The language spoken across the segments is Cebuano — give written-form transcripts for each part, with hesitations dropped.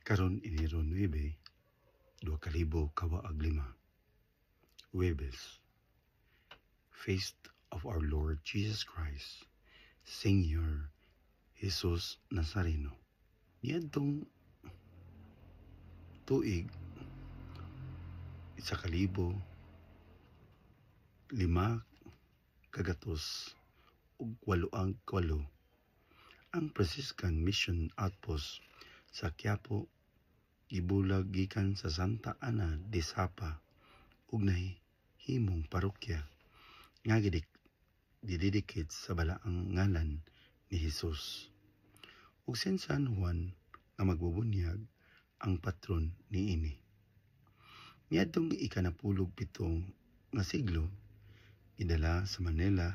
Karon Enero 9, 2025, Huwebes, Feast of our Lord Jesus Christ, Señor Jesus Nazareno. Niadtong tuig 1588, ang Franciscan Mission Outpost sa Quiapo gibulag gikan sa Santa Ana de Sapa ug nahimong parokya nga gidedicate sa balaang ngalan ni Jesus ug si San Juan nga Magbubunyag ang patron niini. Niadtong ika-17 nga siglo, gidala sa Manila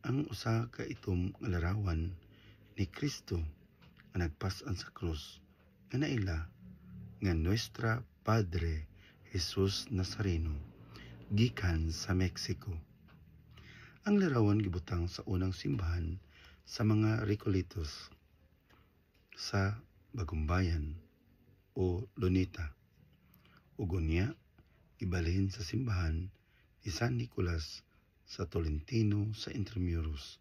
ang usa ka itom nga larawan ni Kristo nga nagpas-an sa krus nga naila nga Nuestra Padre Jesus Nazareno gikan sa Mexico. Ang larawan gibutang sa unang simbahan sa mga Recoletos sa Bagumbayan o Luneta ug unya gibalhin sa simbahan ni San Nicolas sa Tolentino sa Intramuros.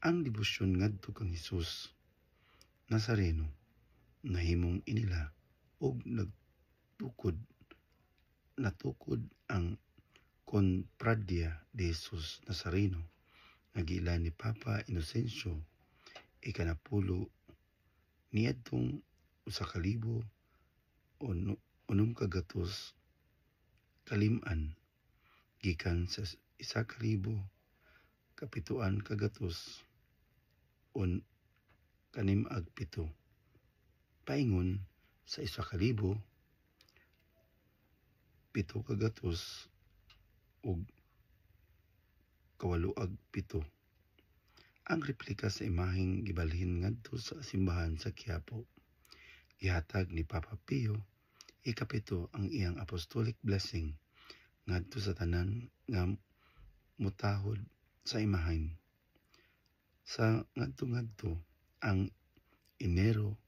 Ang debosyon ngadto kang Hesus Nazareno nahimong inila ug natukod ang Cofradia de Jesus Nazareno nga giila ni Papa Inocencio ika-10 niadtong 1905 gikan sa 1767 paingon sa 1787. Ang replika sa imaheng gibalhin ngadto sa simbahan sa Quiapo. Gihatag ni Papa Pio ika-7 ang iyang apostolic blessing ngadto sa tanan nga motahod sa imahen. Sa ngadto-ngadto, ang Enero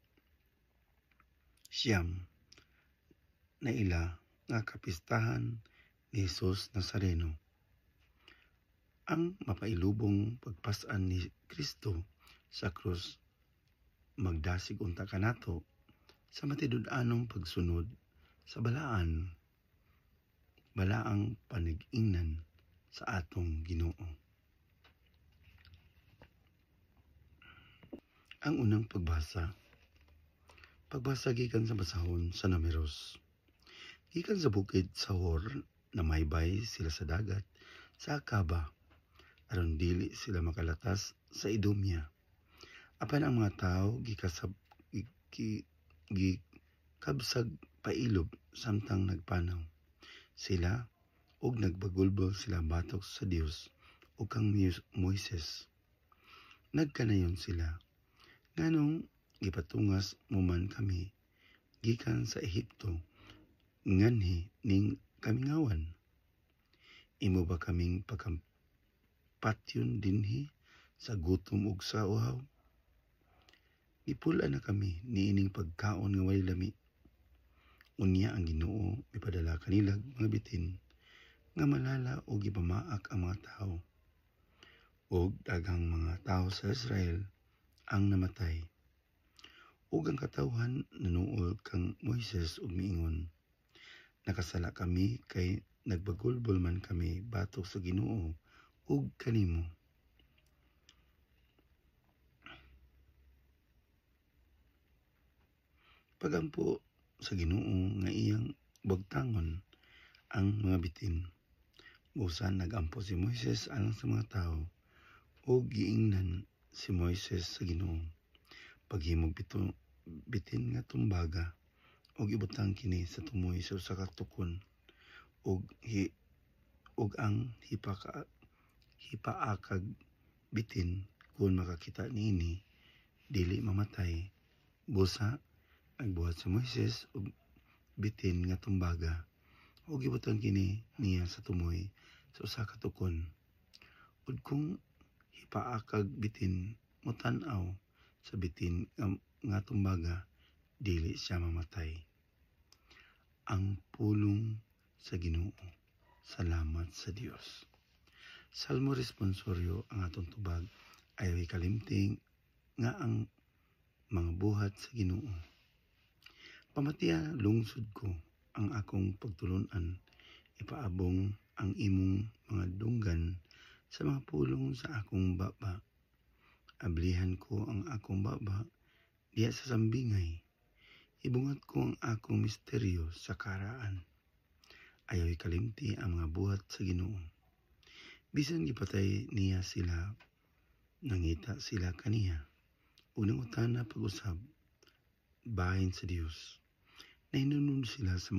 9 naila nga kapistahan ni Jesus Nazareno. Ang mapailubong pagpas-an ni Kristo sa krus magdasig unta kanato sa matinud-anong pagsunod sa balaang panig-ingnan sa atong Ginoo. Ang unang pagbasa. Pagbasa gikan sa basahon sa Numeros. Gikan sa bukid sa Hor, namaybay sila sa dagat sa Akaba, aron dili sila makalatas sa Idumea. Apan ang mga tawo gikabsag pailob samtang nagpanaw sila ug nagbagulbol sila batok sa Dios ug kang Moises. Nagkanayon sila, "Nganong gipatungas mo man kami gikan sa Ehipto nganhi ning kamingawan? Imo ba kaming pagkapatyon dinhi sa gutom ug sa uhaw? Gipul-an na kami niining pagkaon nga walay lami." Unya ang Ginoo mipadala kanilag mga bitin nga malala ug gipamaak ang mga tawo. Ug daghang mga tawo sa Israel ang namatay. Ug ang katawhan nanuol kang Moises ug miingon, "Nakasala kami kay nagbagulbol man kami batok sa Ginoo ug kanimo." Pagampo sa Ginoo nga iyang bugtangon ang mga bitin. Busa nagampo si Moises alang sa mga tawo ug giingnan si Moises sa Ginoo, "Paghimog bitin nga tumbaga ug ibutang kini sa tumoy sa usa ka tukon ug ang hipaakag bitin kon makakita niini dili mamatay." Busa nagbuhat si Moises og bitin nga tumbaga ug gibutang kini niya sa tumoy sa usa ka tukon. Ug kung hipaakag bitin motan-aw sa bitin nga tumbaga, dili siya mamatay. Ang pulong sa Ginoo. Salamat sa Dios. Salmo responsoryo ang atong tubag ay kalimting nga ang mga buhat sa Ginoo. Pamatiya lungsod ko ang akong pagtulunan, ipaabong ang imong mga dunggan sa mga pulong sa akong baba. Ablihan ko ang akong baba diha sa sambingay. Ibungat ko ang akong misteryo sa karaan. Ayaw ikalimti ang mga buhat sa Ginoo. Bisan gipatay niya sila, nangita sila kaniya. Ug nangutana pag-usab bahin sa Dios. Nahinunod sila sa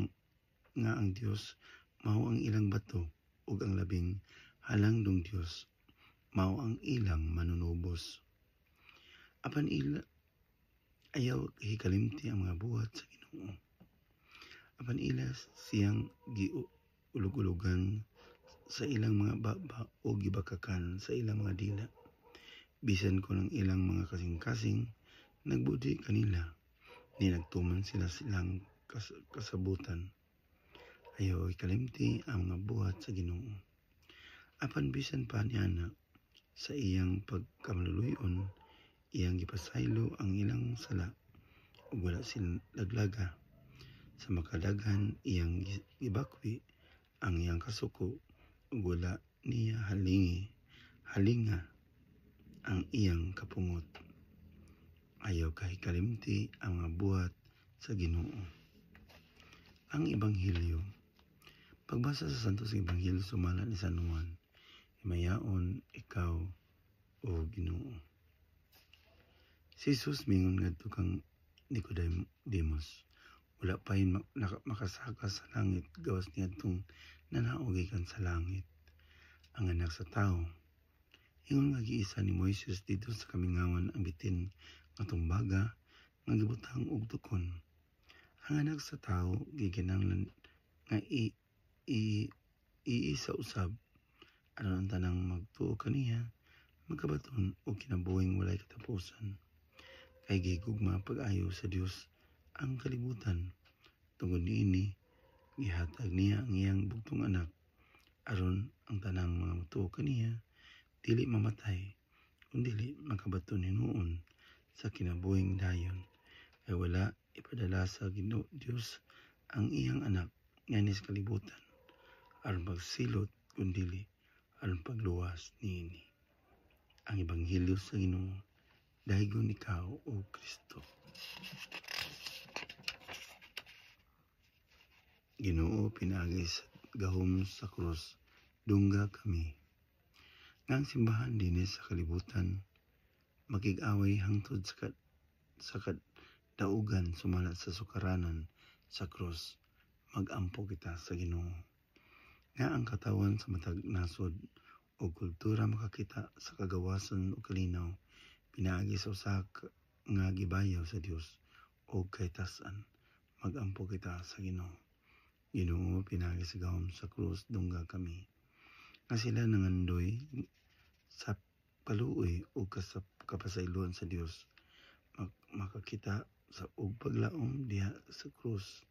nga ang Dios mao ang ilang bato ug ang labing halangdong Dios mao ang ilang manunubos. Apan ila ayaw hikalimti ang mga buhat sa Ginoo. Apan ila siyang giulog-ulogan sa ilang mga baba o gibakakan sa ilang mga dila. Bisan kon ang ilang mga kasing-kasing nagbudi kanila, ni nagtuman sila silang kasabutan. Ayaw ikalimti ang mga buhat sa Ginoo. Apan bisan pa niana sa iyang pagkamaluluyon, iyang gipasaylo ang ilang sala ug wala sila laglaga. Sa makadaghan iyang gibakwi ang iyang kasuko ug wala niya halinga ang iyang kapungot. Ayaw kahikalimti ang mga buhat sa Ginoo. Ang Ebanghelyo. Pagbasa sa Santos Ebanghelyo sumala ni San Juan. Himayaon ikaw, o Ginoo. Si Jesus mingon ngadto kang Nicodemus, wala pa yun makasaka sa langit gawas niadtong nanaog gikan sa langit, ang anak sa tao. Ingon nga giisa ni Moises didto sa kamingawan ang bitin nga tumbaga nga gibutang og tukon. Ang anak sa tao gikinahanglan nga iisa usab aron ang tanang magtuo kaniya magkabaton og kinabuhing walay katapusan. Kay gigugma pag-ayo sa Dios ang kalibutan. Tungod niini gihatag niya ang iyang bugtong anak aron ang tanang mga motuo kaniya dili mamatay kun dili makabaton hinuon sa kinabuhing dayon. Kay wala ipadala sa Ginoo Dios ang iyang anak nganhi sa kalibutan aron pagsilot kun dili aron pagluwas niini. Ang Ebanghelyo sa Ginoo. Dahigon ikaw, o Kristo. Ginoo, pinaagi sa gahom sa krus, dungga kami. Nga ang simbahan dinhi sa kalibutan, makig-away hangtod sa kadaugan sumala sa sukaranan sa krus, mag-ampo kita sa Ginoo. Nga ang katawan sa matag nasod o kultura makakita sa kagawasan o kalinaw, pinaagi sa usa nga gibayaw sa Dios o kaytas-an, mag-ampo kita sa Ginoo. Ginoo, pinaagi sa gahom sa krus, dungga kami. Nga sila nangandoy sa kaluoy o kapasayloan sa Dios, makakita sa og paglaom diha sa krus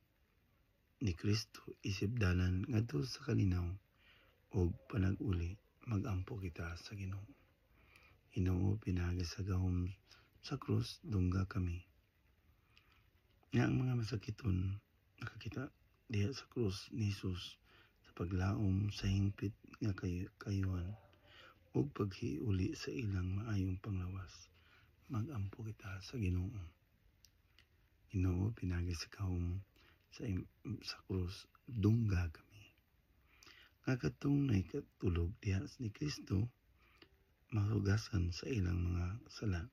ni Kristo isip dalan ngadto sa kalinaw og panag-uli, mag-ampo kita sa Ginoo. Ginoo, pinaagi sa gahom sa krus, dungga kami. Nga ang mga masakiton nakakita diha sa krus ni Jesus sa paglaom sa hingpit nga kayuhan ug paghiuli sa ilang maayong panglawas, mag-ampo kita sa Ginoo. Ginoo, pinaagi sa gahom sa krus, dungga kami. Nga katong naikatulog diha ni Kristo, mahugasan sa ilang mga sala,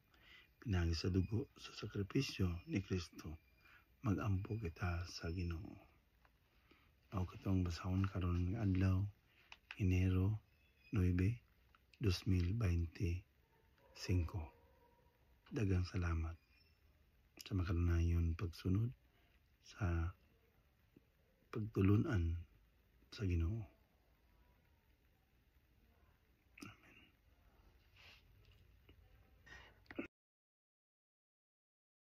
pinaagi sa dugo sa sakripisyo ni Kristo, mag-ampo kita sa Ginoo. Ako katong basahon karon nga adlaw, Enero 9, 2025. Daghang salamat sa makanunayon pagsunod sa pagtulunan sa Ginoo.